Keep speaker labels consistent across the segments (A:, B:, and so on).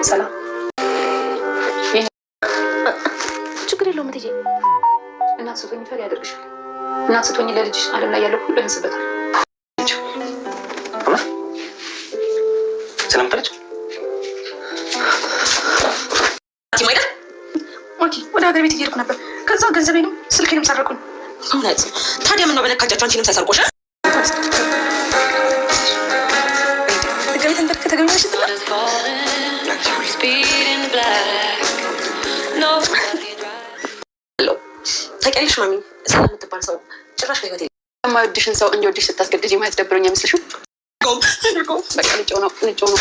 A: ሰላም።
B: ችግር የለውም እትዬ።
A: እናት ስትሆኝ ፈሪ ያደርግሻል። እናት ስትሆኝ ለልጅሽ ዓለም ላይ ያለው ሁሉ ያንስበታል።
C: ሰላም ታለች።
B: አይደል?
A: ማኪ፣ ወደ ሀገር ቤት እየሄድኩ ነበር። ከዛ ገንዘቤንም ስልኬንም ሰረቁኝ።
B: እውነት? ታዲያ ምነው በነካጃቸው አንቺንም ሳይሰርቁሽ?
A: ድጋሚ ተንበርክከህ ተገኘሽ ስትላ
B: ታውቂያለሽ ማሚ፣ ሰላም የምትባል ሰው ጭራሽ በህይወት
A: የማይወድሽን ሰው እንዲወድሽ ስታስገድጅ ማየት ደብሮኝ አይመስልሽም? በቃ ልጨው ነው፣ ልጨው ነው።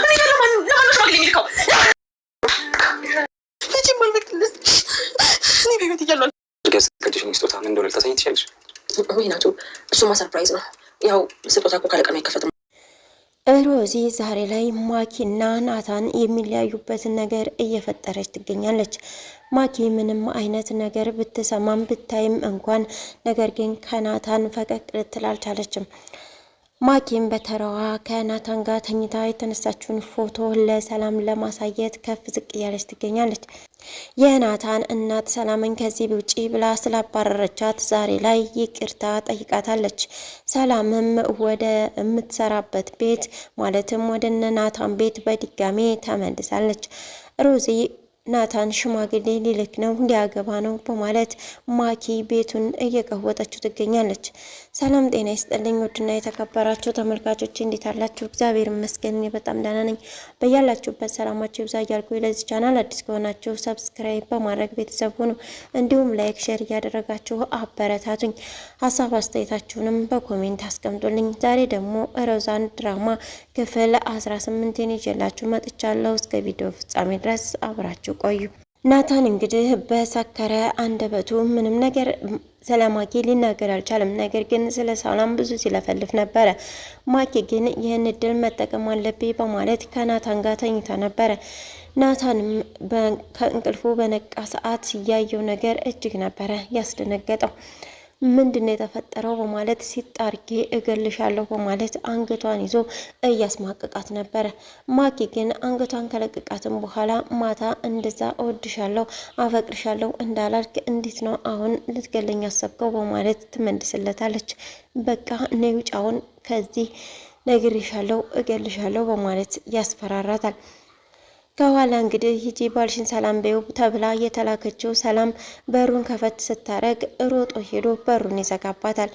B: እኔ ለማን ለማን ሽማግሌ የሚልከው? ልጅ ማልበቅለት እኔ በህይወት እያለሁ
C: ያዘጋጀሽኝ ስጦታ ምን እንደሆነ ልታሳይኝ ትችያለሽ?
B: ወይ ናቱ፣ እሱማ surprise ነው። ያው ስጦታ እኮ ካለቀኑ አይከፈትም።
D: ሮዚ ዛሬ ላይ ማኪና ናታን የሚለያዩበትን ነገር እየፈጠረች ትገኛለች። ማኪ ምንም አይነት ነገር ብትሰማም ብታይም እንኳን ነገር ግን ከናታን ፈቀቅ ልትል አልቻለችም። ማኪም በተራዋ ከናታን ጋር ተኝታ የተነሳችውን ፎቶ ለሰላም ለማሳየት ከፍ ዝቅ እያለች ትገኛለች። የናታን እናት ሰላምን ከዚህ ውጪ ብላ ስላባረረቻት ዛሬ ላይ ይቅርታ ጠይቃታለች። ሰላምም ወደ የምትሰራበት ቤት ማለትም ወደ ናታን ቤት በድጋሜ ተመልሳለች። ሮዚ ናታን ሽማግሌ ሊልክ ነው፣ ሊያገባ ነው በማለት ማኪ ቤቱን እየቀወጠችው ትገኛለች። ሰላም ጤና ይስጥልኝ ውድና የተከበራችሁ ተመልካቾች እንዴት አላችሁ? እግዚአብሔር ይመስገን እኔ በጣም ደህና ነኝ። በያላችሁበት ሰላማችሁ ይብዛ እያልኩ ለዚህ ቻናል አዲስ ከሆናችሁ subscribe በማድረግ ቤተሰብ ሁኑ። እንዲሁም like፣ share እያደረጋችሁ አበረታቱኝ። ሀሳብ አስተያየታችሁንም በ comment አስቀምጡልኝ። ዛሬ ደግሞ ሮዛን ድራማ ክፍል 18ን ይዤላችሁ መጥቻለሁ። እስከ ቪዲዮ ፍጻሜ ድረስ አብራችሁ ቆዩ። ናታን እንግዲህ በሰከረ አንደበቱ ምንም ነገር ስለ ማኪ ሊናገር አልቻለም። ነገር ግን ስለ ሰላም ብዙ ሲለፈልፍ ነበረ። ማኪ ግን ይህን እድል መጠቀም አለብኝ በማለት ከናታን ጋር ተኝታ ነበረ። ናታንም ከእንቅልፉ በነቃ ሰዓት ያየው ነገር እጅግ ነበረ ያስደነገጠው። ምንድን ነው የተፈጠረው በማለት ሲጣርጌ እገልሻለሁ በማለት አንገቷን ይዞ እያስማቀቃት ነበረ። ማኪ ግን አንገቷን ከለቀቃትም በኋላ ማታ እንደዛ እወድሻለሁ አፈቅርሻለሁ እንዳላልክ እንዴት ነው አሁን ልትገለኝ አሰብከው? በማለት ትመልስለታለች። በቃ ነይ ውጭ አሁን ከዚህ ነግሬሻለሁ፣ እገልሻለሁ በማለት ያስፈራራታል። ከኋላ እንግዲህ ሂጂ ባልሽን ሰላም በይው ተብላ የተላከችው ሰላም በሩን ከፈት ስታረግ ሮጦ ሄዶ በሩን ይዘጋባታል።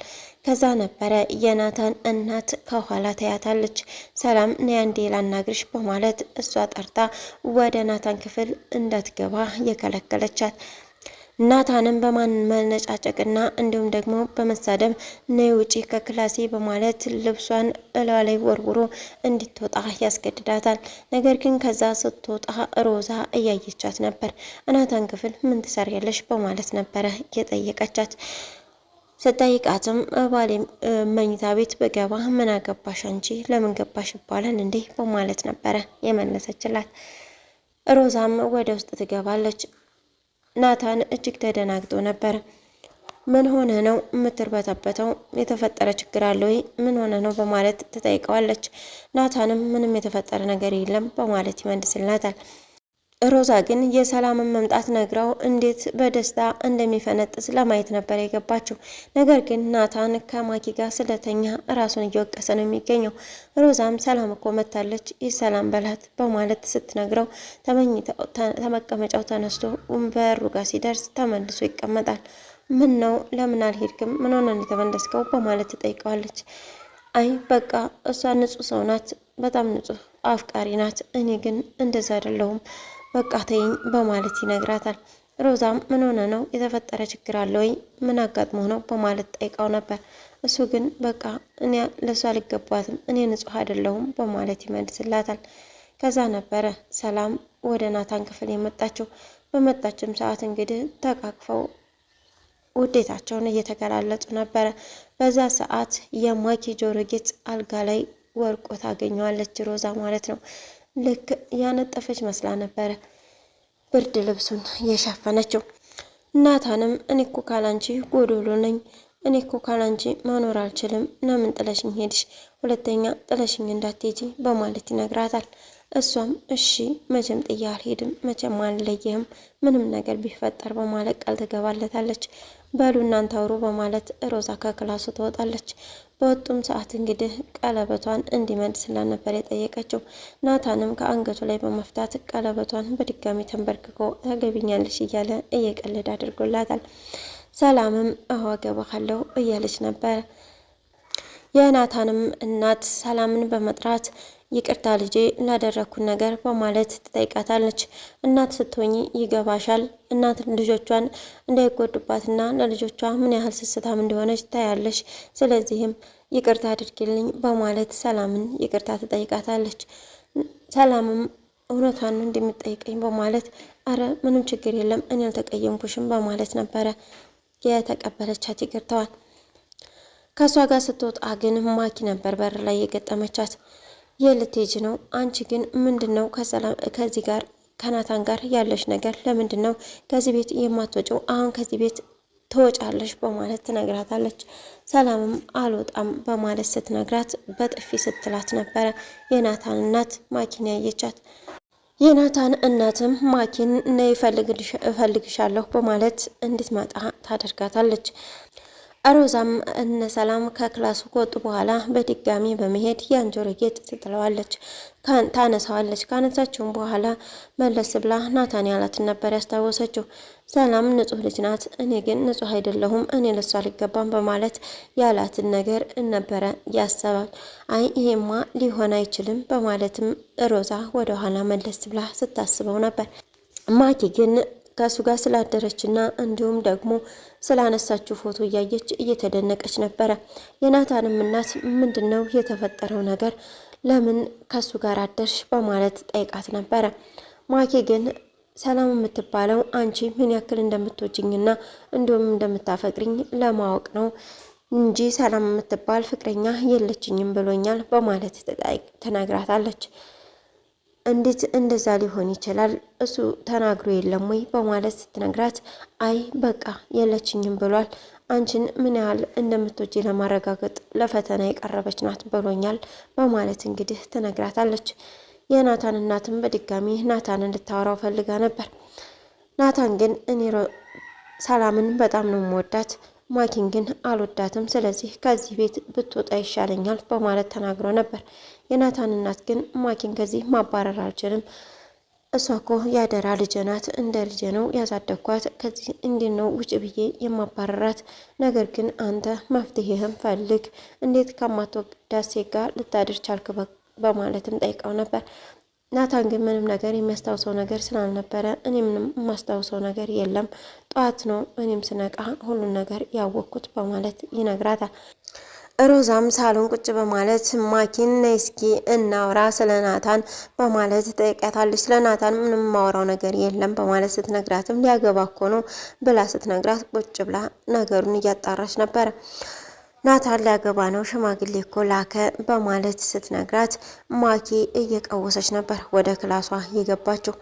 D: ከዛ ነበረ የናታን እናት ከኋላ ታያታለች። ሰላም ነይ አንዴ ላናግርሽ በማለት እሷ ጠርታ ወደ ናታን ክፍል እንዳትገባ የከለከለቻት። ናታንም በማመነጫጨቅና እንዲሁም ደግሞ በመሳደብ ነይ ውጪ ከክላሴ በማለት ልብሷን እሏ ላይ ወርውሮ እንድትወጣ ያስገድዳታል። ነገር ግን ከዛ ስትወጣ ሮዛ እያየቻት ነበር። ናታን ክፍል ምን ትሰሪያለሽ በማለት ነበረ የጠየቀቻት። ስጠይቃትም ባሌ መኝታ ቤት በገባ ምን አገባሽ አንቺ ለምን ገባሽ ይባላል እንዴ በማለት ነበረ የመለሰችላት። ሮዛም ወደ ውስጥ ትገባለች። ናታን እጅግ ተደናግጦ ነበር። ምን ሆነ ነው የምትርበተበተው? የተፈጠረ ችግር አለ ወይ? ምን ሆነ ነው በማለት ትጠይቀዋለች። ናታንም ምንም የተፈጠረ ነገር የለም በማለት ይመልስላታል። ሮዛ ግን የሰላምን መምጣት ነግራው እንዴት በደስታ እንደሚፈነጥስ ለማየት ነበር የገባችው። ነገር ግን ናታን ከማኪ ጋር ስለተኛ ራሱን እየወቀሰ ነው የሚገኘው። ሮዛም ሰላም እኮ መታለች፣ ይህ ሰላም በላት በማለት ስትነግረው ተመቀመጫው ተነስቶ በሩ ጋር ሲደርስ ተመልሶ ይቀመጣል። ምን ነው ለምን አልሄድክም? ምን ሆነ ነው የተመለስከው? በማለት ትጠይቀዋለች። አይ በቃ እሷ ንጹሕ ሰው ናት፣ በጣም ንጹሕ አፍቃሪ ናት። እኔ ግን እንደዛ አይደለሁም፣ በቃ ተይኝ በማለት ይነግራታል። ሮዛም ምን ሆነ ነው የተፈጠረ ችግር አለ ወይ? ምን አጋጥሞ ነው በማለት ጠይቃው ነበር። እሱ ግን በቃ እኔ ለእሷ አልገባትም፣ እኔ ንጹሕ አይደለሁም በማለት ይመልስላታል። ከዛ ነበረ ሰላም ወደ ናታን ክፍል የመጣችው። በመጣችም ሰዓት እንግዲህ ተቃቅፈው ውዴታቸውን እየተገላለጡ ነበረ። በዛ ሰዓት የማኪ ጆሮ ጌጥ አልጋ ላይ ወርቆ ታገኘዋለች ሮዛ ማለት ነው። ልክ ያነጠፈች መስላ ነበረ ብርድ ልብሱን የሸፈነችው። ናታንም እኔ እኮ ካላንቺ ጎዶሎ ነኝ፣ እኔ እኮ ካላንቺ መኖር አልችልም። ለምን ጥለሽኝ ሄድሽ? ሁለተኛ ጥለሽኝ እንዳትሄጂ በማለት ይነግራታል። እሷም እሺ መቼም ጥዬ አልሄድም፣ መቼም አልለየህም፣ ምንም ነገር ቢፈጠር በማለት ቃል ትገባለታለች። በሉ እናንተ አውሩ በማለት ሮዛ ከክላሱ ትወጣለች። በወጡም ሰዓት እንግዲህ ቀለበቷን እንዲመልስላት ነበር የጠየቀችው። ናታንም ከአንገቱ ላይ በመፍታት ቀለበቷን በድጋሚ ተንበርክኮ ታገቢኛለሽ እያለ እየቀለደ አድርጎላታል። ሰላምም አዎ አገባሃለሁ እያለች ነበር። የናታንም እናት ሰላምን በመጥራት ይቅርታ ልጄ ላደረግኩት ነገር በማለት ትጠይቃታለች። እናት ስትሆኚ ይገባሻል። እናት ልጆቿን እንዳይጎዱባትና ለልጆቿ ምን ያህል ስስታም እንደሆነች ታያለሽ። ስለዚህም ይቅርታ አድርጊልኝ በማለት ሰላምን ይቅርታ ትጠይቃታለች። ሰላምም እውነቷን ነው እንደምትጠይቀኝ በማለት አረ ምንም ችግር የለም እኔ አልተቀየምኩሽም በማለት ነበረ የተቀበለቻት ይቅርታዋን። ከእሷ ጋር ስትወጣ ግን ማኪ ነበር በር ላይ የገጠመቻት። የልትሄጂ ነው? አንቺ ግን ምንድን ነው ከዚህ ጋር ከናታን ጋር ያለሽ ነገር ለምንድን ነው ከዚህ ቤት የማትወጪው? አሁን ከዚህ ቤት ትወጫለሽ በማለት ትነግራታለች። ሰላምም አልወጣም በማለት ስትነግራት በጥፊ ስትላት ነበረ የናታን እናት ማኪን ያየቻት። የናታን እናትም ማኪን ነይ እፈልግሻለሁ በማለት እንድትመጣ ታደርጋታለች። ሮዛም እነ ሰላም ከክላሱ ከወጡ በኋላ በድጋሚ በመሄድ ያን ጆሮ ጌጥ ትጥለዋለች፣ ታነሳዋለች። ካነሳችውም በኋላ መለስ ብላ ናታን ያላትን ነበር ያስታወሰችው። ሰላም ንጹሕ ልጅ ናት፣ እኔ ግን ንጹሕ አይደለሁም፣ እኔ ለሷ አልገባም በማለት ያላትን ነገር ነበረ ያሰባል። አይ ይሄማ ሊሆን አይችልም በማለትም ሮዛ ወደኋላ መለስ ብላ ስታስበው ነበር። ማኪ ግን ከእሱ ጋር ስላደረችና እንዲሁም ደግሞ ስላነሳችው ፎቶ እያየች እየተደነቀች ነበረ። የናታንም እናት ምንድን ነው የተፈጠረው ነገር ለምን ከእሱ ጋር አደርሽ በማለት ጠይቃት ነበረ። ማኪ ግን ሰላም የምትባለው አንቺ ምን ያክል እንደምትወጂኝና እንዲሁም እንደምታፈቅሪኝ ለማወቅ ነው እንጂ ሰላም የምትባል ፍቅረኛ የለችኝም ብሎኛል በማለት ተናግራታለች። እንዴት እንደዛ ሊሆን ይችላል? እሱ ተናግሮ የለም ወይ በማለት ስትነግራት፣ አይ በቃ የለችኝም ብሏል። አንቺን ምን ያህል እንደምትወጂ ለማረጋገጥ ለፈተና የቀረበች ናት ብሎኛል በማለት እንግዲህ ትነግራታለች። የናታን እናትም በድጋሚ ናታንን ልታወራው ፈልጋ ነበር። ናታን ግን እኔ ሰላምን በጣም ነው የምወዳት፣ ማኪን ግን አልወዳትም። ስለዚህ ከዚህ ቤት ብትወጣ ይሻለኛል በማለት ተናግሮ ነበር። የናታን እናት ግን ማኪን ከዚህ ማባረር አልችልም፣ እሷ እኮ ያደራ ልጄ ናት፣ እንደ ልጄ ነው ያሳደግኳት። ከዚህ እንዴት ነው ውጭ ብዬ የማባረራት? ነገር ግን አንተ መፍትሄህን ፈልግ፣ እንዴት ከማትወዳት ሴት ጋር ልታድር ቻልክ? በማለትም ጠይቀው ነበር። ናታን ግን ምንም ነገር የሚያስታውሰው ነገር ስላልነበረ እኔ ምንም የማስታውሰው ነገር የለም፣ ጠዋት ነው እኔም ስነቃ ሁሉን ነገር ያወቅኩት በማለት ይነግራታል። ሮዛም ሳሎን ቁጭ በማለት ማኪን ነይ እስኪ እናውራ ስለ ናታን በማለት ጠይቃታለች። ስለ ናታን ምንም የማወራው ነገር የለም በማለት ስትነግራትም ሊያገባ እኮ ነው ብላ ስትነግራት ቁጭ ብላ ነገሩን እያጣራች ነበረ። ናታን ሊያገባ ነው ሽማግሌ እኮ ላከ በማለት ስትነግራት ማኪ እየቀወሰች ነበር ወደ ክላሷ የገባችው።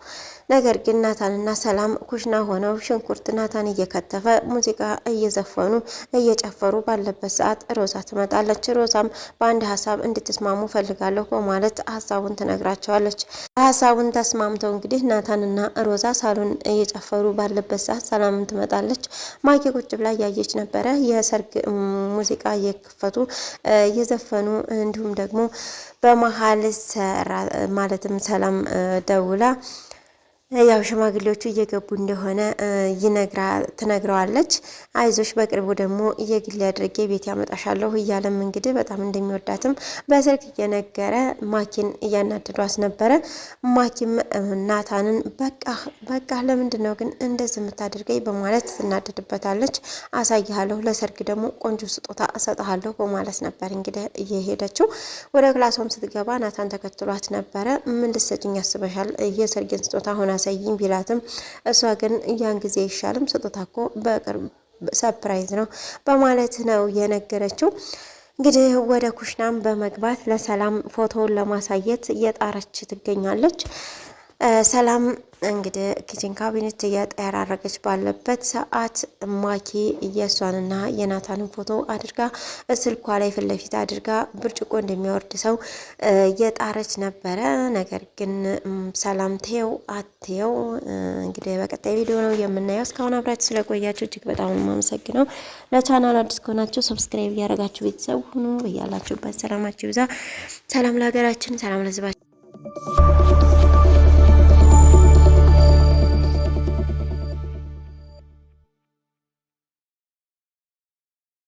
D: ነገር ግን ናታንና ሰላም ኩሽና ሆነው ሽንኩርት ናታን እየከተፈ ሙዚቃ እየዘፈኑ እየጨፈሩ ባለበት ሰዓት ሮዛ ትመጣለች። ሮዛም በአንድ ሀሳብ እንድትስማሙ ፈልጋለሁ በማለት ሀሳቡን ትነግራቸዋለች። ሀሳቡን ተስማምተው እንግዲህ ናታንና ሮዛ ሳሎን እየጨፈሩ ባለበት ሰዓት ሰላምም ትመጣለች። ማኪ ቁጭ ብላ እያየች ነበረ። የሰርግ ሙዚቃ እየከፈቱ እየዘፈኑ እንዲሁም ደግሞ በመሀል ማለትም ሰላም ደውላ ያው ሽማግሌዎቹ እየገቡ እንደሆነ ትነግረዋለች። አይዞሽ በቅርቡ ደግሞ የግሌ አድርጌ ቤት ያመጣሻለሁ እያለም እንግዲህ በጣም እንደሚወዳትም በስልክ እየነገረ ማኪን እያናደዷት ነበረ። ማኪም ናታንን በቃ በቃ ለምንድን ነው ግን እንደዚህ የምታደርገኝ በማለት ትናደድበታለች። አሳይሃለሁ፣ ለሰርግ ደግሞ ቆንጆ ስጦታ እሰጥሃለሁ በማለት ነበር እንግዲህ እየሄደችው። ወደ ክላሷም ስትገባ ናታን ተከትሏት ነበረ። ምን ልትሰጭኝ ያስበሻል? የሰርግን ስጦታ ሆና አሳይኝ ቢላትም እሷ ግን ያን ጊዜ አይሻልም ስጦታ እኮ በቅርብ surprise ነው በማለት ነው የነገረችው። እንግዲህ ወደ ኩሽናም በመግባት ለሰላም ፎቶውን ለማሳየት እየጣረች ትገኛለች። ሰላም እንግዲህ kitchen cabinet እየጠራረገች ባለበት ሰዓት ማኪ የእሷንና የናታንን ፎቶ አድርጋ ስልኳ ላይ ፊት ለፊት አድርጋ ብርጭቆ እንደሚያወርድ ሰው እየጣረች ነበረ። ነገር ግን ሰላም ትየው አትየው እንግዲህ በቀጣይ ቪዲዮ ነው የምናየው። እስካሁን አብራችሁ ስለቆያችሁ እጅግ በጣም ነው የማመሰግነው። ለቻናል አዲስ ከሆናችሁ subscribe እያደረጋችሁ ቤተሰብ ሁኑ። እያላችሁበት ሰላማችሁ ይብዛ። ሰላም ለሀገራችን፣ ሰላም ለሕዝባችን።